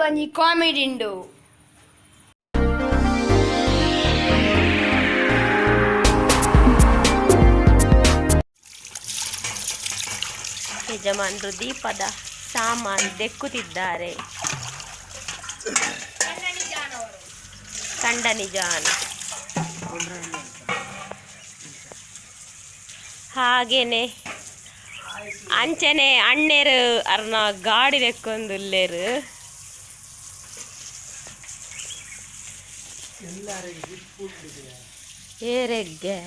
ಒಂಜಿ ಕಾಮಿಡಿ ಉಂಡು. ಯಜಮಾನರು ದೀಪದ ಸಾಮಾನು ದೆಕ್ಕುತ್ತಿದ್ದಾರೆ. ಕಂಡ ನಿಜಾನ ಹಾಗೇನೆ ಅಂಚನೆ ಅಣ್ಣೇರು ಅರ್ನ ಗಾಡಿ ದೆಕ್ಕೊಂದುಲ್ಲೇರು. ಏರೆಗ್ಗೆ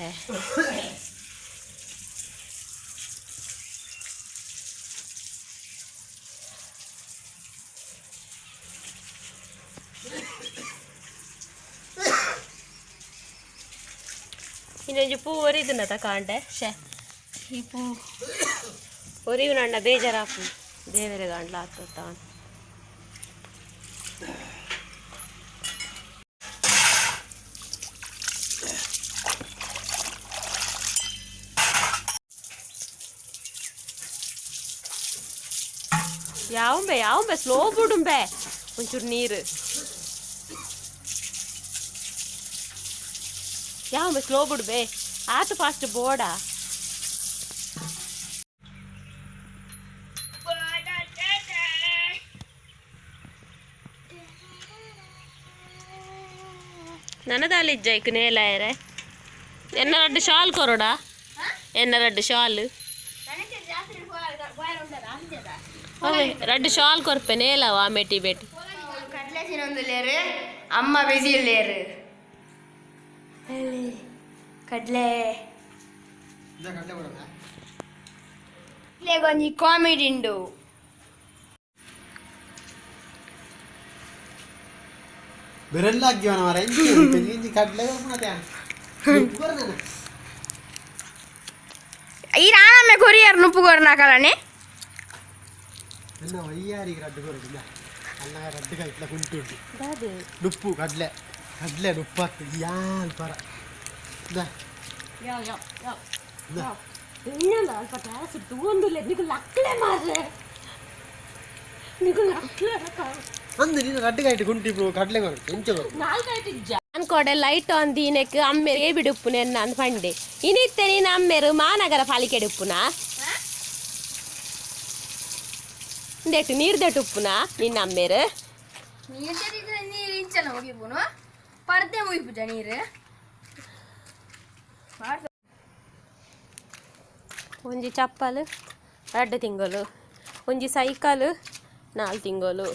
ಇನ್ನೊಂಜಿ ಪೂ ಒರಿದುನ ತಕಾಂಡೆ ಶೇ ಈ ಪೂ ಒರಿಯುನಣ್ಣ ಬೇಜಾರಾಪು ದೇವರ ಗಾಂಡ್ಲ ಆತ. ಯಾವಂಬೆ ಯಾವಂಬೆ ಸ್ಲೋ ಬಿಡುಂಬೆ ಒಂಚೂರು ನೀರು ಯಾವಂಬೆ ಸ್ಲೋ ಬಿಡ್ಬೆ ಆತು ಫಾಸ್ಟ್ ಬೋಡ. ನನದಾಲಿಜ್ಜೈಕ್ ನೇಲಾಯರೆ ಎನ್ನ ರಡ್ಡು ಶಾಲ್ ಕೊರೊಡ ಎನ್ನ ರಡ್ಡು ಶಾಲ್ ಅವೇ ರಡ್ಡು ಶಾಲ್ ಕೊರ್ಪೆ ನೇಲವ ಮೆಟಿ ಬೇಟಿ. ಕಡ್ಲೆ ತಿನ್ನೊಂದುಲ್ಲೇರು, ಅಮ್ಮ ಬಿಸಿ ಇಲ್ಲೇರು. ಕಡ್ಲೆ ಒಂಜಿ ಕಾಮಿಡಿ ಉಂಡು. ಬೆರಲ್ಲಾಗ್ಯವನ ಮರ ಇಂಚಿ ಕಡ್ಲೆ. ಈ ರಾಣಮ್ಮೆ ಕೊರಿಯರ್ ನುಪ್ಪು ಕೊರ್ನಾಕಲನೆ. ನನ್ನ ವೈಯಾರಿಗೆ ರಡ್ಡು ಕೊರಡಿಲ್ಲ ಅಲ್ಲ ರಡ್ಡು ಕೈಟ್ಲ ಕುಂಟು ಉಂಟು ನುಪ್ಪು ಕಡ್ಲೆ ಕಡ್ಲೆ ನುಪ್ಪು ಆಗ್ತದೆ ಯಾಲ್ ಪರ. ಯಾವ ಯಾವ ಯಾವ ಇನ್ನೊಂದು ಅಲ್ಪ ಟ್ಯಾಸ್ ತೂಂದುಲ್ಲೆ ನಿಗು ಲಕ್ಲೆ ಮಾರ್ರೆ ನಿಗು ಲಕ್ಲೆ. ಅಂದು ನೀನು ರಡ್ಡು ಕೈಟ್ ಕುಂಟಿ ಕಡ್ಲೆ ಕೊರಡು ಎಂಚ ಕೊರಡು. ನಾಲ್ಕೈಟ್ ಅನ್ಕೋಡೆ ಲೈಟ್ ಆನ್ ದೀನಕ್ ಅಮ್ಮೆರ್ ಏ ಬಿಡುಪ್ಪುನ ಎನ್ನ ಅಂದ್ ಪಂಡೆ. ಇನಿತ್ತೆ ನೀನು ಅಮ್ಮೆರು ಮಾನಗರ ಪಾಲಿಕೆ ಉಪ್ಪುನ ದೆಟ್ಟು ನೀರು ದೆಟ್ಟು ಉಪ್ಪುನ ನಿನ್ನ ಅಮ್ಮೇರು. ನೀರು ನೀರು ಇಂಚನ ಮುಗಿಪುನು ಪರ್ದೆ ಮುಗಿಪುಜ ನೀರು. ಒಂಜಿ ಚಪ್ಪಲ್ 2 ತಿಂಗಳು, ಒಂಜಿ ಸೈಕಲ್ 4 ತಿಂಗಳು.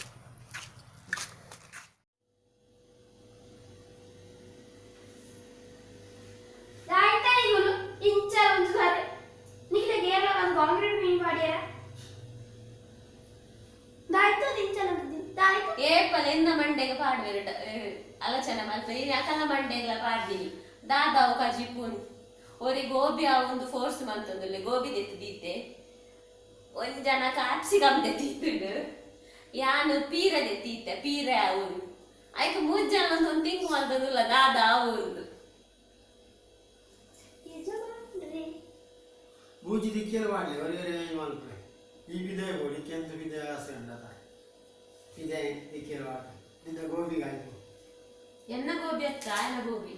ಇಂಚ ಒಂದು ಸಾರಿ ನಿಖಿಲ ಗೇರ್ಲ ಒಂದು ಕಾಂಕ್ರೀಟ್ ಮೀನ್ ಮಾಡ್ಯಾರ ದಾಯ್ತು ಇಂಚಲ ದಾಯ್ತು. ಏಪಲ್ ಎನ್ನ ಮಂಡೆಗೆ ಪಾಡ್ವೆರು ಅಲಚನ ಮಲ್ಪೆ ಅಕಲ ಮಂಡೆಗ್ಲ ಪಾಡ್ದಿನಿ ದಾದಾವು ಕಜಿಪುನ್ ಒರಿ ಗೋಬಿ ಆ ಒಂದು ಫೋರ್ಸ್ ಮಂತೊಂದುಲ್ಲೆ ಗೋಬಿ ದೆತ್ತು ದೀತೆ. ಒಂಜನ ಕ್ಯಾಪ್ಸಿಕಮ್ ದೆತ್ತಿತ್ತುಂಡು ಯಾನು ಪೀರ ದೆತ್ತೀತೆ ಪೀರೆ ಅವು ಐಕ್ ಮೂಜ್ ಜನ ಒಂದು ತಿಂಕ್ ಮಲ್ತೊಂದುಲ್ಲ ದಾದಾ ಅವು. ಬೂಜಿ ದಿಕ್ಕಿಯಲ್ಲಿ ಮಾಡಲಿ ಒರಿ ಒರಿ ಮಲ್ಪೆ ಈ ಬಿದೆ ಬೋಡಿ ಕೆಂದು ಬಿದೆ ಆಸೆ ಉಂಡದ ಇದೆ ದಿಕ್ಕಿಯಲ್ಲಿ ವಾಡ ನಿನ್ನ ಗೋಬಿಗೆ ಆಯ್ತು. ಎನ್ನ ಗೋಬಿ ಅತ್ತ ಎನ್ನ ಗೋಬಿ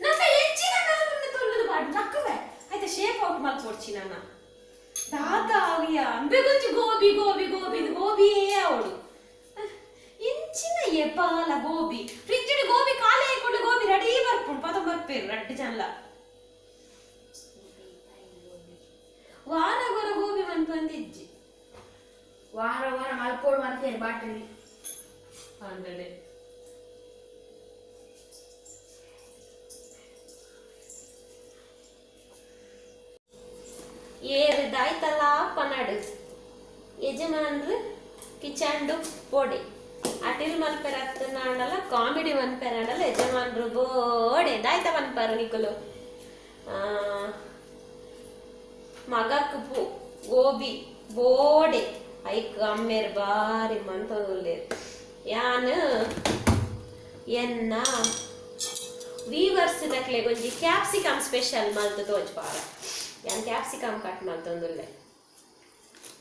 ನಮ್ಮ ಹೆಚ್ಚಿನ ನಾನು ತೊಲ್ಲದು ಪಾಡು ನಕ್ಕುವೆ ಆಯ್ತಾ ಶೇಪ್ ಔಟ್ ಮಲ್ಪೊಡ್ಚಿ ನನ್ನ ದಾದ ಅವಿಯ ಅಂಬೆ ಗೊಚ್ಚಿ ಗೋಬಿ ಗೋಬಿ ಗೋಬಿ ಇದು ಗೋಬಿಯೇ ಅವಳು ಇಂಚಿನ ಎಪಾಲ ಗೋಬಿ ಫ್ರಿಜ್ ಗೋಬಿ ಖಾಲಿ ಆಯ್ಕೊಂಡು ಗೋಬಿ ರೆಡಿ ಬರ್ಪುಂಡು ಪದ ಬರ್ಪೇರು ರಡ್ಡು ಜನಲ ವಾರ ಗೊರ ಗೋಬಿ ಮನ್ಪಂದಿಜ್ಜಿ. ವಾರ ವಾರ ಮಲ್ಪೋಡು ಮಾಡ್ತೇನೆ ಬಾಟಲಿ. ಹಂಡ್ರೆಡ್ ಏರು ದಾಯ್ತಲ್ಲ ಪನಾಡು ಯಜಮಾನ್ರು ಕಿಚನ್ಡು ಪೊಡೆ ಅಟಿಲ್ ಮಲ್ಪೆರ ಅತ್ತನಾಂಡಲ ಕಾಮಿಡಿ ಮನ್ಪೆರಾಂಡಲ ಯಜಮಾನ್ರು ಬೋಡೆ ದಾಯ್ತ ಮನ್ಪರು ನಿಕುಲು. ಮಗಕ್ ಪೂ ಗೋಬಿ ಬೋಡೆ ಐಕ್ ಅಮ್ಮೇರ್ ಬಾರಿ ಮಂತೊಂದುಲ್ಲೆರ್. ಯಾನ್ ಎನ್ನ ವೀವರ್ಸ್ ನಕ್ಲೆಗ್ ಒಂಜಿ ಕ್ಯಾಪ್ಸಿಕಮ್ ಸ್ಪೆಷಲ್ ಮಲ್ತ್ ತೋಜ್ಪಾರ. ಯಾನ್ ಕ್ಯಾಪ್ಸಿಕಮ್ ಕಟ್ ಮಲ್ತೊಂದುಲ್ಲೆ.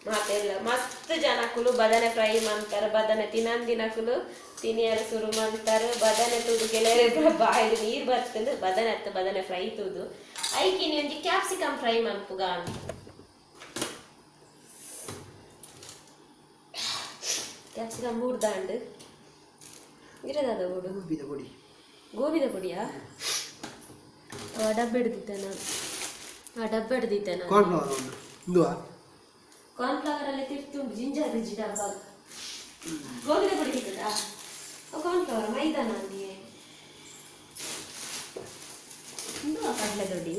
ಮಾತೆಲ್ಲ ಮಸ್ತ್ ಜನಕುಲು ಬದನೆ ಫ್ರೈ ಮಾಡ್ತಾರೆ ಬದನೆ ತಿನಂದಿನಕುಲು ತಿನಿಯರ ಶುರು ಮಾಡ್ತಾರೆ ಬದನೆ ತೂದು ಕೆಲವರೆ ಬಾಯಿಡ್ ನೀರು ಬರ್ತದೆ ಬದನೆ ಅತ್ತ ಬದನೆ ಫ್ರೈ ತೂದು ಐಕಿನಿ ಒಂಜಿ ಕ್ಯಾಪ್ಸಿಕಮ್ ಫ್ರೈ ಮನ್ಪುಗ ಕ್ಯಾಪ್ಸಿಕಮ್ ಮೂರ್ದಾಂಡ್ ಇರದಾದ ಬೋಡು ಗೋಬಿದ ಪೊಡಿ ಗೋಬಿದ ಪೊಡಿಯಾ ಆ ಡಬ್ಬೆ ಹಿಡ್ದಿದ್ದೆ ನಾನು ಆ ಡಬ್ಬೆ ಹಿಡ್ದಿದ್ದೆ ನಾನು ಕಾರ್ನ್ಫ್ಲವರ್ ಒಂದು ಇಂದುವಾ ಕಾರ್ನ್ಫ್ಲವರ್ ಅಲ್ಲಿ ತಿರ್ತುಂಡು ಜಿಂಜರ್ ರಿಜಿ ಡಬ್ಬ ಗೋಬಿದ ಪೊಡಿ ಸಿಕ್ಕುದಾ ಕಾರ್ನ್ಫ್ಲವರ್ ಮೈದಾನ ಅಂದಿಯೇ ಇಂದು ಕಡಲೆ ದೊಡ್ಡಿ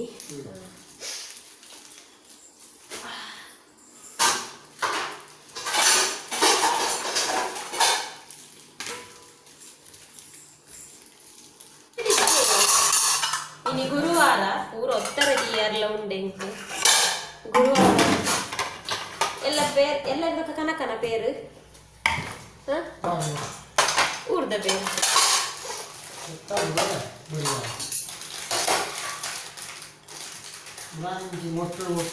ಇನಿ ಗುರುವಾರ ಪೂರ ಒತ್ತರ ದಿಯರ್ಲ ಉಂಡೆಂಕು ಗುರುವಾರ ಎಲ್ಲ ಪೇರ್ ಎಲ್ಲ ಕನಕನ ಪೇರು ಊರ್ದ ಪೇರು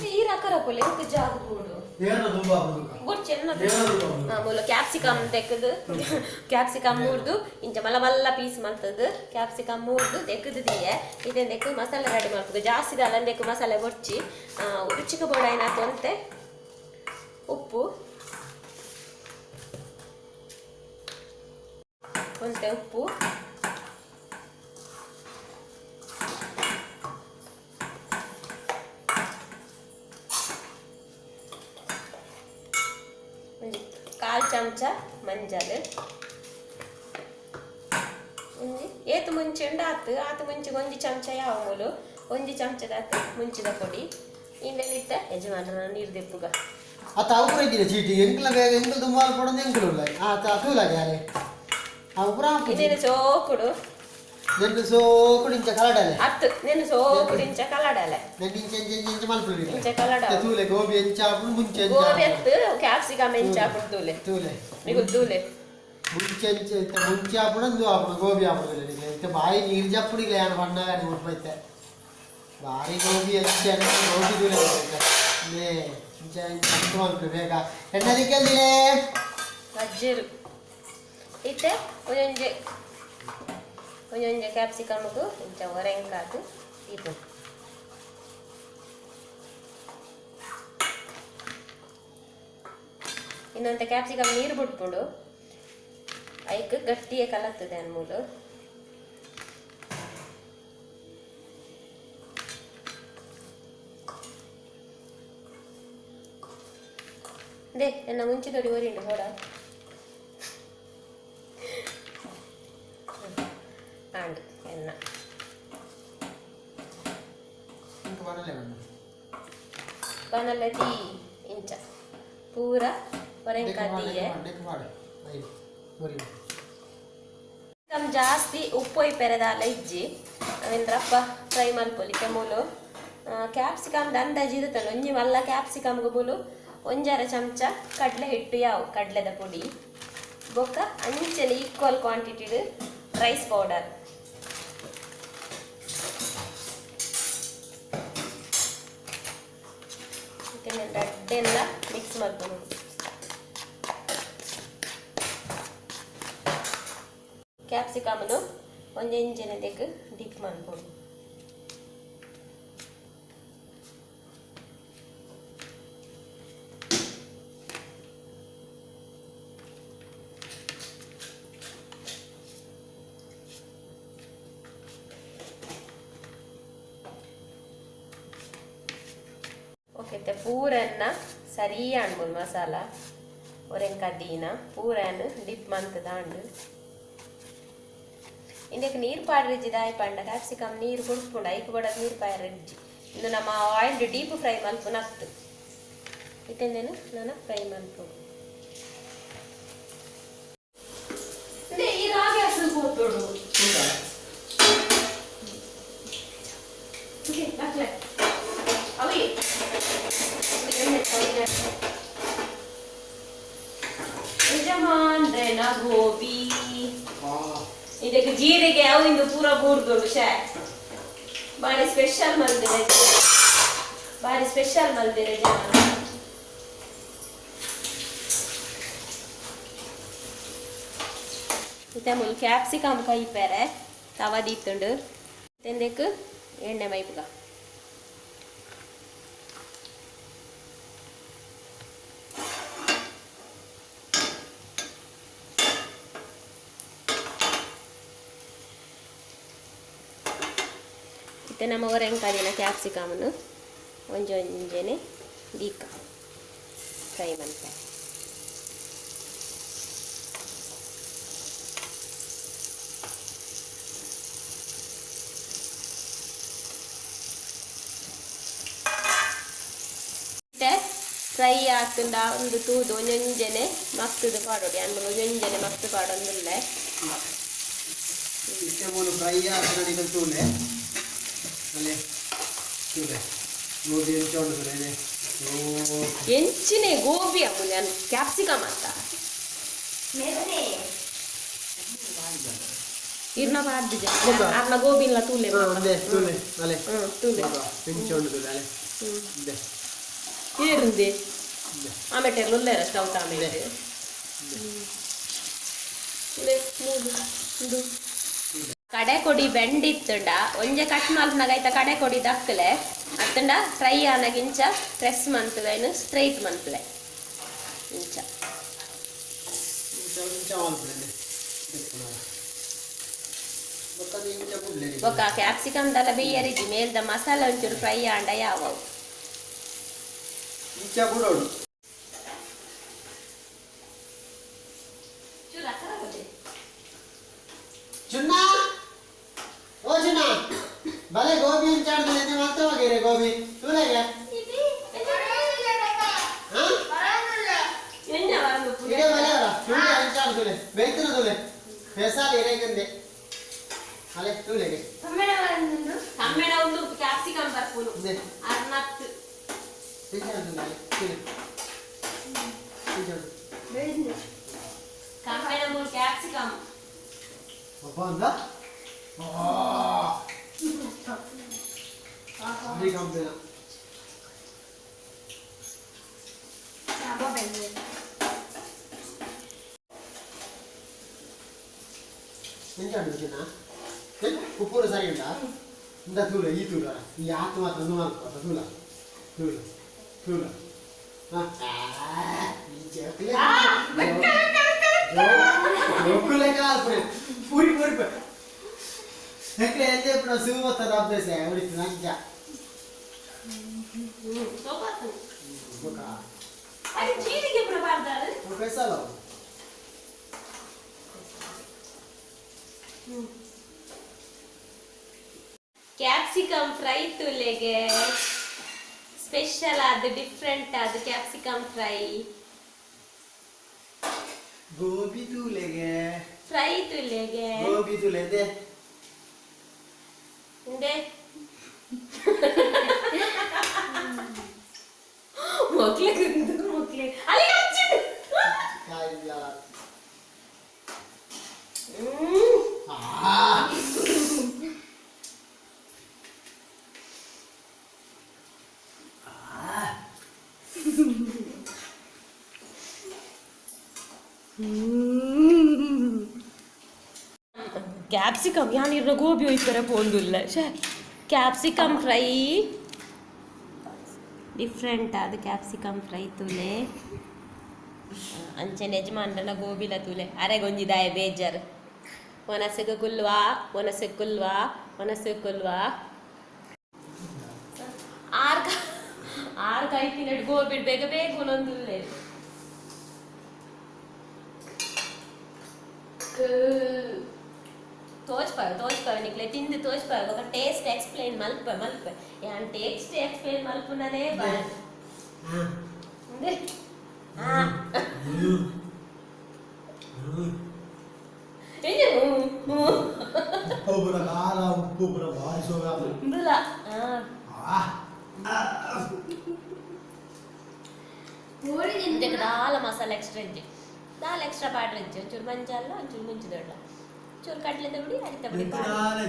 ಈ ರಕರ ಪೊಲೆ ಜಾಗ ಬೋಡು ಮೂಲ ಕ್ಯಾಪ್ಸಿಕಮ್ ತೆಕ್ಕದು ಕ್ಯಾಪ್ಸಿಕಮ್ ಮೂರ್ದು ಇಂಚ ಮಲ್ಲ ಮಲ್ಲ ಪೀಸ್ ಮಲ್ತದ್ದು ಕ್ಯಾಪ್ಸಿಕಮ್ ಮೂರ್ದು ತೆಕ್ಕದು ದಿಯೆ ಇದನ್ ತೆಕ್ಕು ಮಸಾಲೆ ರೆಡಿ ಮಾಡ್ತದೆ ಜಾಸ್ತಿ ದಾಲ ಮಸಾಲೆ ಬೊಡ್ಚಿ ರುಚಿಗೆ ಬೋಡ ಏನಾಯ್ತು ಅಂತೆ ಉಪ್ಪು ಒಂತೆ ಉಪ್ಪು ಒಂಜಿ ಕಾಲು ಚಮಚ ಮಂಜಲ್ ಒಂಜಿ ಏತು ಮುಂಚೆ ಉಂಡು ಆತು ಆತು ಮುಂಚೆಗೆ ಒಂಜಿ ಚಮಚ ಯಾವ ಮೂಲು ಒಂಜಿ ಚಮಚದ ಆತು ಮುಂಚಿದ ಪೊಡಿ ಇನ್ನೆಲ್ಲಿತ್ತ ಯಜಮಾನರ ನೀರು ದೆಪ್ಪುಗ ಅತ್ತ ಅವು ಇದ್ದೀರ ಚೀಟಿ ಎಂಕ್ಲ ಬೇಗ ಎಂಕ್ಲ ತುಂಬ ಪಡೋದು ಎಂಕ್ಲು ಉಲ್ಲ ಆತ ತೂಲ ಯಾರೆ ಅವು ಪೂರ ಇನ್ನೇನು ಸೋಕುಡು ನೆನ್ನು ಸೋಕುಡು ಇಂಚ ಕಲಡಲೆ ಅತ್ತು ನೆನು ಸೋಕುಡು ಇಂಚ ಕಲಡಲೆ ನೆನ್ನು ಇಂಚ ಇಂಚ ಇಂಚ ಇಂಚ ಮಲ್ಪುಡು ಇಂಚ ಕಲಡ ತೂಲೆ ಗೋಬಿ ಎಂಚ ಆಪುಂಡು ಮುಂಚೆ ಎಂಚ ಗೋಬಿ ಅತ್ತು ಕ್ಯಾಪ್ಸಿಕಮ್ ಎಂಚ ಆಪುಂಡು ತೂಲೆ ತೂಲೆ ನಿಗುಲ್ ತೂಲೆ ಮುಂಚೆ ಎಂಚ ಇತ್ತ ಮುಂಚೆ ಆಪುಂಡು ಅಂದು ಆಪುಂಡು ಗೋಬಿ ಆಪುಂಡು ಇಂತ ಬಾಯಿ ನೀರು ಜಪ್ಪುಡಿಲ್ಲ ಯಾನು ಬಣ್ಣ ಮುಟ್ಪೈತೆ ಬಾರಿ ಗೋಬಿ ಎಂಚ ಗೋಬಿ ತೂಲೆ ಲೇ ಇಂಚ ಇಂಚ ಅಂತು ಮಲ್ಪುಡು ಬೇಗ ಎಣ್ಣೆ ದಿಕ್ಕಲ್ದಿಲೇ ಅಜ್ಜಿರು ಇತ್ತೆ ಒಂಜೊಂಜೆ ಒಂಜೊಂಜೆ ಕ್ಯಾಪ್ಸಿಕಮ್ಗೂ ಇಂಚ ಒರೆಂಕಾದು ಇದು ಇನ್ನೊಂದು ಕ್ಯಾಪ್ಸಿಕಮ್ ನೀರು ಬಿಟ್ಬಿಡು ಐಕ್ ಗಟ್ಟಿಯೇ ಕಲತ್ತದೆ ಅನ್ಮೂಲು they ನನ್ನ ಮುಂಚೆ ತೊಡಿ ಒರಿಂಡು ಹೋಡ ಆಂಡ್ ಎನ್ನ ಬನಲೆ ತೀ ಇಂಚ ಪೂರ ಒರೆಂಕಾತೀಯೆ ಕಮ್ ಜಾಸ್ತಿ ಉಪ್ಪು ಪೆರೆದಾಲ ಇಜ್ಜಿ ಅವೇಂದ್ರಪ್ಪ ಫ್ರೈ ಮಲ್ಪೊಲಿಕೆ ಮೂಲು ಕ್ಯಾಪ್ಸಿಕಮ್ ಅಂದಾಜು ಇರುತ್ತಲ್ಲ ಒಂಜಿ ಮಲ್ಲ ಕ್ಯಾಪ್ಸಿಕಮ್ಗೆ ಮೂಲು ಒಂಜರ ಚಮಚ ಕಡಲೆ ಹಿಟ್ಟು ಯಾವ ಕಡಲೆದ ಪುಡಿ ಬೊಕ್ಕ ಅಂಚನೆ ಈಕ್ವಲ್ ಕ್ವಾಂಟಿಟಿಡ್ ರೈಸ್ ಪೌಡರ್ ರಡ್ಡೆಲ್ಲ ಮಿಕ್ಸ್ ಮಾಡ್ಕೊಂಡು ಕ್ಯಾಪ್ಸಿಕಮ್ನು ಒಂಜೆಂಜನೆ ಡಿಪ್ ಮಾಡ್ಬೋದು ಓಕೆ ಪೂರನ್ನ ಸರಿ ಅನ್ಬೋದು ಮಸಾಲ ಒರೆಂಕ ದೀನ ಪೂರನ್ ಡಿಪ್ ಮಂತದ ಇಂದಕ್ಕೆ ನೀರು ಪಾಡ್ರಿಜ್ಜಿ ದಾಯಿ ಪಂಡ ಕ್ಯಾಪ್ಸಿಕಮ್ ನೀರು ಕುಡ್ಪುಂಡು ಐಕ್ ಬಡಕ್ ನೀರು ಪಾಡ್ರಿಜ್ಜಿ ಇಂದು ನಮ್ಮ ಆಯಿಲ್ ಡೀಪ್ ಫ್ರೈ ಮಲ್ಪುನಕ್ತು ಇತ್ತೆಂದೇನು ನಾನು ಫ್ರೈ ಮಲ್ಪು ಈ ರಾಗಿ ಹಸು ಕೂತೋಡು ಅವಿ ಯಜಮಾನ್ರೆನ ಗೋಬಿ ಇದಕ್ಕೆ ಜೀರಿಗೆ ಅವು ಇಂದು ಪೂರ ಬೂರ್ದುಂಡು ಶೇ ಬಾರಿ ಸ್ಪೆಷಲ್ ಮಲ್ದಿರ ಬಾರಿ ಸ್ಪೆಷಲ್ ಮಲ್ದಿರ ಜನ. ಇತ್ತೆ ಮೂಲು ಕ್ಯಾಪ್ಸಿಕಮ್ ಕೈಪೆರೆ ತವ ದೀತುಂಡು ತೆಂದೆಕ್ ಎಣ್ಣೆ ಮೈಪುಗ ಇತ್ತೆ ನಮ್ಮ ಒರೆಂಕಾದಿನ ಕ್ಯಾಪ್ಸಿಕಮ್ನು ಒಂಜಿ ಒಂಜೆನೆ ದೀಕ ಫ್ರೈ ಮನ್ಪೆ ಫ್ರೈ ಆತುಂಡ ಒಂದು ತೂದು ಒಂಜೊಂಜೆನೆ ಮಕ್ತದ ಪಾಡೋಡಿ ಅನ್ಮೂಲು ಒಂಜೊಂಜೆನೆ ಮಕ್ತು ಪಾಡೊಂದುಲ್ಲೆ ಇತ್ತೆ ಮೂಲು ಫ್ರೈ ಆತುಂಡ ನಿಕಲ್ ತೂಲೆ ಅಲ್ಲೇ ತೂಲೆ ಗೋಬಿ ಎಂಚ ಉಂಡು ತೂಲೆ ಓ ಎಂಚಿನೆ ಗೋಬಿ ಅಮ್ಮುಲೆ ಅನ್ ಕ್ಯಾಪ್ಸಿಕಮ್ ಅಂತ ಇರ್ನ ಪಾಡ್ದು ಬೊಕ್ಕ? ಅರ್ನ ಗೋಬಿನ್ಲ ತೂಲೆ ಒಂದೇ ತೂಲೆ ಅಲೆ ತೂಲೆ ಎಂಚ ಉಂಡು ತೂಲೆ ಅಲೆ ಇಂದೆ ಏರುಂದೆ ಇಂದೆ ಆಮೇಲೆ ಉಲ್ಲೇರ ಸ್ಟವ್ ಆಮೇಲೆ ಕಡೆ ಕೊಡಿ ಬೆಂಡಿತ್ತುಂಡ ಒಂಜೆ ಕಟ್ ಮಲ್ಪನಾಗ ಐತ ಕಡೆ ಕೊಡಿ ದಕ್ಕಲೆ ಅತ್ತಂಡ ಫ್ರೈ ಆನಾಗ ಇಂಚ ಪ್ರೆಸ್ ಮಂತದ ಏನು ಸ್ಟ್ರೈಟ್ ಮನ್ಪಲೆ ಇಂಚ ಇಂಚ ಇಂಚ ಮಲ್ಪುಲೆ ಬೊಕ್ಕ ಅದು ಇಂಚ ಬುಡ್ಲೆ ಬೊಕ್ಕ ಕ್ಯಾಪ್ಸಿಕಮ್ ದಲ್ಲ ಬೇಯರಿಜಿ ಮೇಲ್ದ ಮಸಾಲೆ ಒಂಚೂರು ಫ್ರೈ ಆಂಡ ಯಾವವು ಇಂಚ ಬುಡೋಡು ಚುನ್ನ ಓ ಚುನ್ನ ಭಲೆ ಗೋಬಿ ಇಂಚ ಆಡ್ದಲೆ ನೀವು ಮತ್ತೆ ಹೋಗಿರಿ ಗೋಬಿ ತೂಲೆಗೆ ಹಾ ಇಡೇ ಬಲೆ ಅವರ ಚುಂಡಿ ಇಂಚ ಆಡ್ದಲೆ ಬೇಯ್ತಿನ ತೂಲೆ ಪೆಸಾಲ ಇರೇಗಂದೆ ಅಲೆ ತೂಲೆಗೆ ತಮ್ಮೆಣ ಒಂದು ಕ್ಯಾಪ್ಸಿಕಮ್ ಬರ್ಪುನು ಇಂದೆ ಅರ್ನತ್ ಇಂಚ ಆಡ್ದಲೆ ಅಲೆ ತೂಲೆ ಇಂಚ ಆಡ್ದು ಕಮ್ಮೆಣ ಮೂರು ಕ್ಯಾಪ್ಸಿಕಮ್ ಅಬ್ಬಾ ಅಂದ ಭಾರಿ ಕಂಪೆನ ಎಂಚ ಉಂಡು ಚಿನ್ನ ಉಪ್ಪೂರು ಸರಿ ಉಂಟಾ ಇಂದ ತೂಲ ಈ ತೂಲ ಈ ಆತು ಮಾತ್ರ ಒಂದು ಮಾತ್ರ ತೂಲ ತೂಲ ತೂಲ ಜೋಕುಲೆ ಕಾಲ್ಪುಣೆ ಪೂರಿ ಪೂರಿ ಯಾಕೆ ಎಲ್ಲಿ ಪುಣ ಸೂವತ್ತದ ಅಭ್ಯಾಸ ಉಳಿತು ನಂಜ ಬೊಕ ಅದು ಜೀರಿಗೆ ಪ್ರಬಾರ್ದಾರು ಪೆಸಲ ಕ್ಯಾಪ್ಸಿಕಮ್ ಫ್ರೈ ತುಲೆಗೆ ಸ್ಪೆಷಲ್ ಆದ ಡಿಫ್ರೆಂಟ್ ಆದ ಕ್ಯಾಪ್ಸಿಕಮ್ ಫ್ರೈ ಗೋಬಿ ತೂಲೆಗೆ ಫ್ರೈ ತುಲೆಗೆ ಗೋಬಿ ತೂಲೆ ಇಂದೆ ಮೊಕ್ಲೆ ಮೊಕ್ಲೆ ಅಲ್ಲಿ ಹಚ್ಚಿಡು. ಕ್ಯಾಪ್ಸಿಕಮ್ ಯಾನಿರ್ನ ಗೋಬಿ ಒಯ್ತಾರೆ ಪೋಂದುಲ್ಲ ಶೇ ಕ್ಯಾಪ್ಸಿಕಮ್ ಫ್ರೈ ಡಿಫ್ರೆಂಟ್ ಅದು ಕ್ಯಾಪ್ಸಿಕಮ್ ಫ್ರೈ ತೂಲೆ ಅಂಚನೆ ಯಜಮಾನ್ರನ ಗೋಬಿಲ ತೂಲೆ ಅರೆಗೊಂಜಿದಾಯ ಬೇಜಾರು ಒನಸೆಗೆ ಕುಲ್ವಾ ಒನಸೆ ಕುಲ್ವಾ ಒನಸೆ ಕುಲ್ವಾ ಆರ್ ಆರ್ ಕೈತಿನಡು ಗೋಬಿ ಬೇಗ ಬೇಗ ಒಂದೊಂದುಲ್ಲೆ ತೋಚ್ಪಾವೆ ತೋಚ್ಪಾವೆ ನಿಕ್ಲೆ ತಿಂದು ತೋಚ್ಪಾವೆ ఒక ಟೇಸ್ಟ್ ಎಕ್ಸ್ಪ್ಲೈನ್ ಮಲ್ಪ ಮಲ್ಪ ಯಾನ್ ಟೇಸ್ಟ್ ಎಕ್ಸ್ಪ್ಲೈನ್ ಮಲ್ಪುನನೇ ಬಾ ಇಂದೆ ಆ ಎಂಜೆ ಹ್ಞೂ ಉಪ್ಪು ಪೂರ ಖಾರ ಉಪ್ಪು ಪೂರ ಭಾರಿ ಸೋಗ ಇಂದುಲ ಆ ಇಂದಕ್ಕೆ ದಾಲ ಮಸಾಲೆ ಎಕ್ಸ್ಟ್ರಾ ಇಜ್ಜಿ ದಾಲ್ ಎಕ್ಸ್ಟ್ರಾ ಪಾಡ್ರೆ ಇಜ್ಜಿ ಒಂಚೂರು ಮಂಜಲ್ಲ ಒಂಚೂರು ಮುಂಚಿ ದೊಡ್ಡ ಚೂರು ಕಡಲೆ ಬಿಡಿ ಅರಿತ ಬಿಡಿ ಮಸಾಲ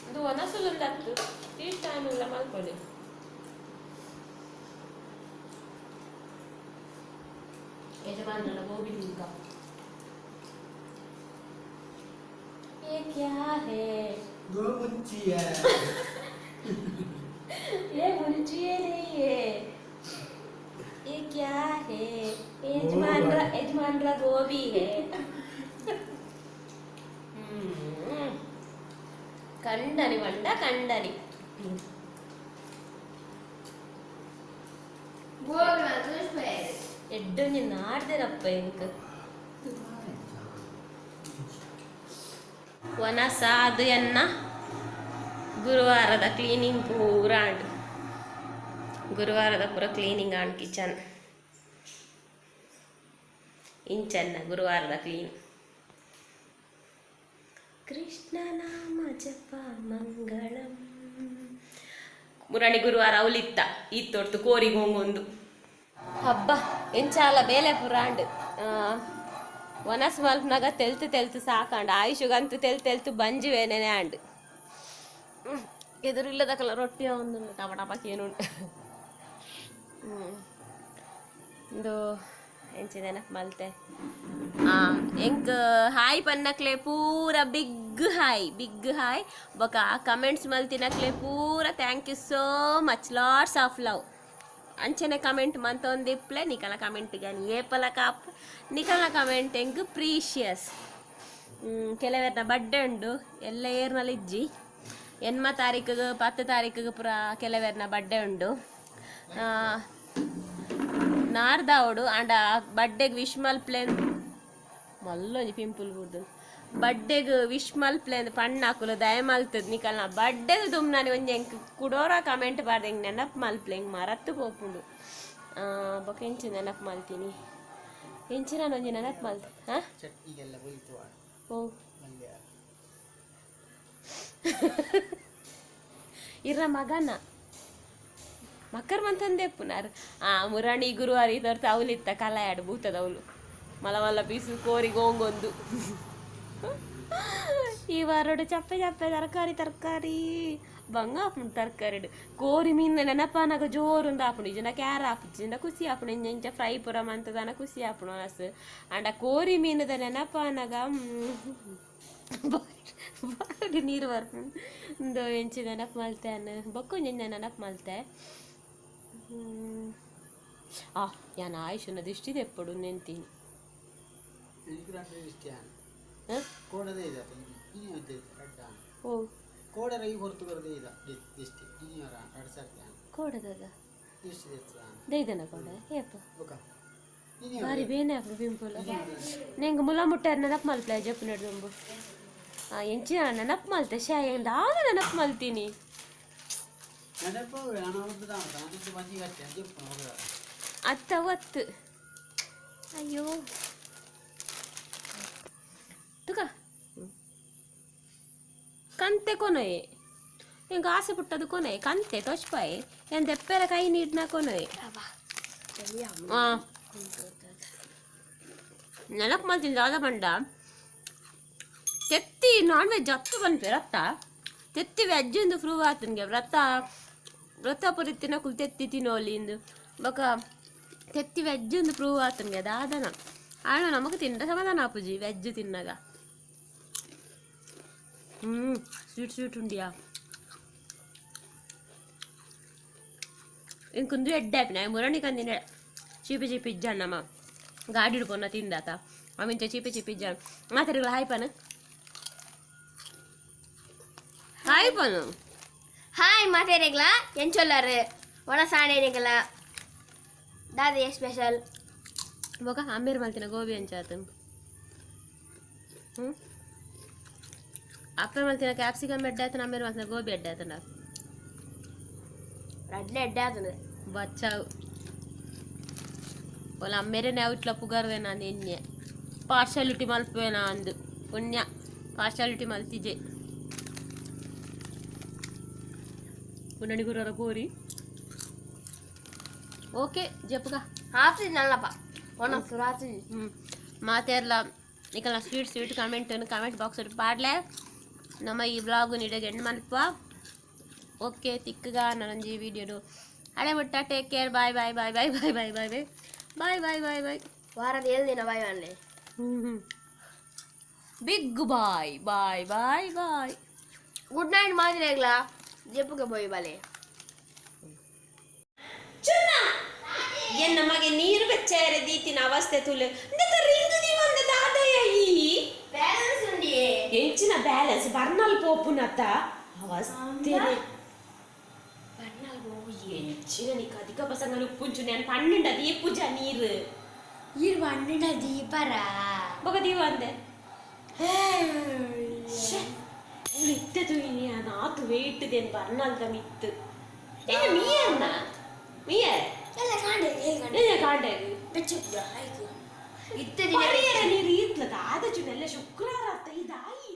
ಇದು ಒನಸುಲುಂದತ್ತು ಈ ಟೈಮ್ ಇಲ್ಲ ಮಲ್ಕೊಳ್ಳಿ. ಯಜಮಾನನ ಗೋಬಿ ತಿಂಕ. ये क्या है? ಗೋಮುಂಚಿಯ. ये मुंचिए नहीं है, ये क्या है? यजमान रा, यजमान रा गोभी है. ಕಂಡನಿ ಬಂಡ ಕಂಡನಿ. ಗೋಬಿ ಮಾತ್ರ. ಎಡ್ಡೊಂಜಿ ನಾಡ್ದೇರಪ್ಪ ಎಂಕ್ ವನಸಾದು ಎನ್ನ ಗುರುವಾರದ ಕ್ಲೀನಿಂಗ್ ಪೂರ ಆಂಡ್. ಗುರುವಾರದ ಪೂರ ಕ್ಲೀನಿಂಗ್ ಆಂಡ್ ಕಿಚನ್. ಇಂಚನ್ನ ಗುರುವಾರದ ಕ್ಲೀನ್. ಕೃಷ್ಣ ನಾಮ ಜಪ ಮಂಗಳಂ. ಮುರಣಿ ಗುರುವಾರ ಅವಲಿತ್ತ ಇತ್ತೊರ್ತು ಕೋರಿಗೆ ಹೋಗೊಂದು ಹಬ್ಬ ಎಂಚಾಲ ಬೇಲೆ ಪುರಾಂಡ್. ವನಸ್ ಮಲ್ಪನಾಗ ತೆಲ್ತು ತೆಲ್ತು ಸಾಕಾಂಡ್. ಆಯುಷಗಂತೂ ತೆಲ್ ತೆಲ್ತು ಬಂಜಿ ವೇನೇನೆ ಆಂಡ್. ಎದುರಿಲ್ಲದಕಲ ರೊಟ್ಟಿ ಒಂದು ಟಮ ಟಪಕ್ಕೆ ಏನುಂಟು ಇಂದು ಎಂಚ ನೆನಪು ಮಲ್ತೆ. ಎಂಕ್ ಹಾಯ್ ಪನ್ನಕ್ಲೆ ಪೂರ ಬಿಗ್ ಹಾಯ್, ಬಿಗ್ ಹಾಯ್. ಬೊಕ ಕಮೆಂಟ್ಸ್ ಮಲ್ತಿನಕ್ಲೆ ಪೂರ thank you so much, lots of love. ಅಂಚನೆ ಕಮೆಂಟ್ ಮಂತೊಂದಿಪ್ಲೆ. ನಿಕಲ ಕಮೆಂಟ್ ಗ್ಯಾನ್ ಏಪಲ ಕಾಪ್. ನಿಕಲ ಕಮೆಂಟ್ ಎಂಕ್ ಪ್ರೀಶಿಯಸ್. ಕೆಲವೆರ್ನ ಬಡ್ಡೆ ಉಂಡು, ಎಲ್ಲ ಏರ್ನಲ ಇಜ್ಜಿ. 8 ತಾರೀಕಿಗೆ, 10 ತಾರೀಕಿಗೆ ಪೂರ ಕೆಲವೆರ್ನ ಬಡ್ಡೆ ಉಂಡು. ನಾರ್ದಾವಡು ಅಂಡ ಬಡ್ಡೆಗ್ ವಿಶ್ ಮಲ್ಪ್ಲೆ. ಮಲ್ಲೊಂಜಿ ಪಿಂಪಲ್ ಬುಡ್ದು. ಬಡ್ಡೆಗ್ ವಿಶ್ ಮಲ್ಪ್ಲೆ ಅಂದ್ ಪಣ್ಣಾಕುಲು ದಯ ಮಲ್ತದ್ ನಿಕಲ್ನ ಬಡ್ಡೆದ ದುಮ್ನಾನಿ ಒಂಜಿ ಎಂಕ್ ಕುಡೋರ ಕಮೆಂಟ್ ಪಾಡ್ದ್ ಎಂಕ್ ನೆನಪು ಮಲ್ಪ್ಲೆ. ಎಂಕ್ ಮರತ್ತು ಪೋಪುಂಡು. ಬೊಕ ಎಂಚ ನೆನಪು ಮಲ್ತೀನಿ? ಎಂಚಿನ ಒಂಜಿ ನೆನಪು ಮಲ್ತ. ಹಾ. ಚಟ್ನಿಗೆಲ್ಲ ಹೋಯ್ತು. ಓ. ಮಲ್ಯ. ಇರ ಮಗನ ಮಕ್ಕರ್ ಮಂತಂದೆ ಪುನಾರ್. ಆ ಮುರಾಣಿ ಗುರುವಾರ ಇದರ್ಥ ಅವಲಿತ್ತ ಕಲಾಯಾಡು ಭೂತದವಳು ಮಲ ಮಲ್ಲ ಪೀಸು ಕೋರಿ ಗೋಂಗೊಂದು. ಈ ವಾರೋಡು ಚಪ್ಪೆ ಚಪ್ಪೆ ತರಕಾರಿ ತರಕಾರಿ ಬಂಗ ಆಪುಂಡು. ತರಕಾರಿಡ್ ಕೋರಿ ಮೀನ್ ನೆನಪಾನಾಗ ಜೋರುಂದು ಆಪುಂಡು. ಇಜನ ಕ್ಯಾರ ಆಪುಜಿ, ಜಿನ ಖುಷಿ ಆಪುಂಡು. ಇಂಚ ಇಂಚ ಫ್ರೈ ಪೂರ ಮಂತದಾನ ಖುಷಿ ಆಪುಂಡು ಮನಸ್ಸು. ಅಂಡ ಕೋರಿ ಮೀನದ ನೆನಪಾನಾಗ ಬಾಡಿ ನೀರು ಬರ್ಪುಂಡು. ಇಂದು ಎಂಚಿ ನೆನಪು ಮಲ್ತೆ ಅನ್ನ ಬೊಕ್ಕ ಒಂಜಿ ನೆನಪು ಮಲ್ತೆ. ಆ ಯಾನ್ ಆಯುಷನ ದಿಷ್ಟಿ ದೆಪ್ಪೊಡು ನೆಂತೀನಿ. എനിക്ക് രണ്ട് ಇಷ್ಟയാണ്. ಹ? ಕೋಡದೇ ಇದೆ ಇನಿ ಒಂದೇ ರಡ್ಡ. ಓ. ಕೋಡರ ಈ ಹೊರತು ಬರದೇ ಇದೆ ದಿಷ್ಟಿ ಇನಿ ಅವರ ಎರಡು ಸರ್ತಿ. ಕೋಡದದ? ದಿಷ್ಟಿ ದೆತ್ತದ. ದೈದನ ಕೋಡ ಏಪ? ಬೊಕ ಇನಿ. ಬಾರಿ ಬೇನೆ ಆಪುಂಡು ಪಿಂಪಲ್. ನೆಂಗ್ ಮುಲ ಮುಟ್ಟಾರ ನೆನಪು ಮಲ್ಪ್ಲೆ ಜಪ್ಪು ನಡ್ದುಂಬು. ಆ ಎಂಚಿನ ನೆನಪು ಮಲ್ತೆ? ಶಾ ದಾದ ನೆನಪು ಮಲ್ತೀನಿ? ನೆನಪು ನಾನು ನಾನು ಬಂಜಿ ಕಟ್ಟೆ ಜಪ್ಪು ಹೋಗ. ಅತ್ತ ಒತ್ತು. ಅಯ್ಯೋ, ತುಕ ಕಂತೆ ಕೊನೊಯೆ. ಎಂಕ್ ಆಸೆ ಪುಟ್ಟದು ಕೊನೊಯೆ ಕಂತೆ ತೊಚ್ಪಾಯೆ. ಏನ್ ದೆಪ್ಪೆರ ಕೈ ನೀಡ್ನ ಕೊನೊಯೆ. ಆ ನೆನಪು ಮಲ್ತೀನಿ ದಾದ ಪಂಡ ತೆತ್ತಿ ನಾನ್ ವೆಜ್ ಅತ್ತು ಪನ್ಪೆರ್ ಅತ್ತ. ತೆತ್ತಿ ವೆಜ್ ಇಂದು ಪ್ರೂವ್ ಆತನ್ಗೆ. ವ್ರತ ವ್ರತ ಪುರಿತಿನ ಕುಲ್ ತೆತ್ತಿ ತಿನ್ನೋಲಿ ಇಂದು. ಬೊಕ ತೆತ್ತಿ ವೆಜ್ ಇಂದು ಪ್ರೂವ್ ಆತನ್ಗೆ ದಾದನ ಆಂಡ ನಮಕ್ ತಿಂಡ ಸಮಾಧಾನ ಆಪುಜಿ ವೆಜ್ ತಿನ್ನಗ. ಸ್ವೀಟ್ ಸ್ವೀಟ್ ಉಂಡಿಯಾ. ಇಂಕೊಂದು ಎಡ್ಡೆ ಆಪಿನ ಮುರಣಿ ಕಂದಿನ ಚೀಪಿ ಚೀಪಿ ಇಜ್ಜಣ್ಣಮ್ಮ. ಗಾಡಿ ಹಿಡ್ಕೊನ್ನ ತಿಂದಾತ ಅಮಿಂಚ ಚೀಪಿ ಚೀಪಿ ಇಜ್ಜಾಣ. ಮಾತಾಡಿಗಳ ಹಾಯ್ ಪನ್, ಹಾಯ್ ಪನು. ಹಾಯ್ ಮಾತೇರಿಗಳ, ಎಂಚೊಲ್ಲಾರು? ಒಣ ಸಾಣೇರಿಗಳ ದಾದ ಸ್ಪೆಷಲ್? ಬೊಕ ಅಮ್ಮೇರ್ ಮಲ್ತಿನ ಗೋಬಿ ಅಂಚಾತು. ಹ್ಞೂ ಅಪ್ಪೆ ಮಲ್ತಿನ ಕ್ಯಾಪ್ಸಿಕಮ್ ಎಡ್ಡೆ ಆತನ, ಅಮ್ಮೇರ್ ಮಲ್ತಿನ ಗೋಬಿ ಎಡ್ಡೆ ಆತನ. ರಡ್ಲೆ ಎಡ್ಡೆ ಆತನ. ಬಚ್ಚಾವು ಒಲ ಅಮ್ಮೇರೆ ನಾವು ಇಟ್ಲ ಪುಗರ್ವೇನಾ ಅಂದ್ ಎಣ್ಣೆ ಪಾರ್ಶಾಲಿಟಿ ಮಲ್ಪುವೇನಾ ಅಂದು. ಪುಣ್ಯ ಪಾರ್ಶಾಲಿಟಿ ಮಲ್ತಿಜೆ. ಪುನಣಿ ಗುರರ ಕೋರಿ. ಓಕೆ ಜಪ್ಪುಗ. ಹಾಫ್ ನಲ್ಲಪ್ಪ ಒಣ ಸುರಾತಿ. ಹ್ಞೂ ಮಾತೆರ್ಲ ನಿಕಲ್ನ sweet sweet comment comment box ಪಾಡ್ಲೆ. ನಮ್ಮ ಈ ಬ್ಲಾಗ್ ನೀಡಗೆ ಎಂಡ್ ಮಲ್ಪ. ಓಕೆ, ತಿಕ್ಕಗ ನನೊಂಜಿ ವಿಡಿಯೋಡು. ಹಳೆ ಮುಟ್ಟ take care, bye bye bye bye bye bye bye bye bye bye bye bye. ವಾರದ 7 ದಿನ ಬಾಯ್ ಅನ್ಲೆ. Big bye bye bye bye. Good night ಮಾದಿರೇಗ್ಲಾ ಜೆಪ್ಪುಗೆ ಬೋಯ್ ಬಾಲೆ. ಚುನ್ನ ಎನ್ನ ಮಗೆ ನೀರು ಬೆಚ್ಚಾರೆ ದೀತಿನ ಅವಸ್ಥೆ ತುಲೆ ಇಂದೆತ ರಿಂಗ್ ದೀವಂದ ದಾದಯ ಈ ಬ್ಯಾಲೆನ್ಸ್ ಉಂಡಿಯೇ. ಎಂಚಿನ ಬ್ಯಾಲೆನ್ಸ್ ಬರ್ನಲ್ ಪೋಪುನತ ಅವಸ್ಥೆ ಬರ್ನಲ್ ಪೋಪು ಎಂಚಿನ ನೀ ಅಧಿಕ ಬಸಂಗನ ಉಪ್ಪುಂಚು ನಾನು ಪನ್ನುಂಡ ದೀಪುಜ ನೀರು. ಈರ್ ಬಣ್ಣಿನ ದೀಪರ. ಬೊಕ ದೀವಂದೆ ಅವಳು ಇತ್ತೆ ತೂಯಿನಿ ಆತು ವೇಟ್ ದೇನ್ ಬರ್ನಲ್ದ ಮಿತ್ತು ಏನ ಮೀಯನ್ನ ಮೀಯರ್. ಎಲ್ಲ ಕಾಂಡೆ. ಏನ ಕಾಂಡೆಗ್? ಬೆಚ್ಚ ಆಯ್ತು ಇತ್ತೆ ದಿನ. ಪರಿಯರ ನೀರು ಈತ್ಲದ ಆದ ಚುನೆಲ್ಲ ಶುಕ್ರವಾರ ಅತ್ತ ಇದಾಯಿ.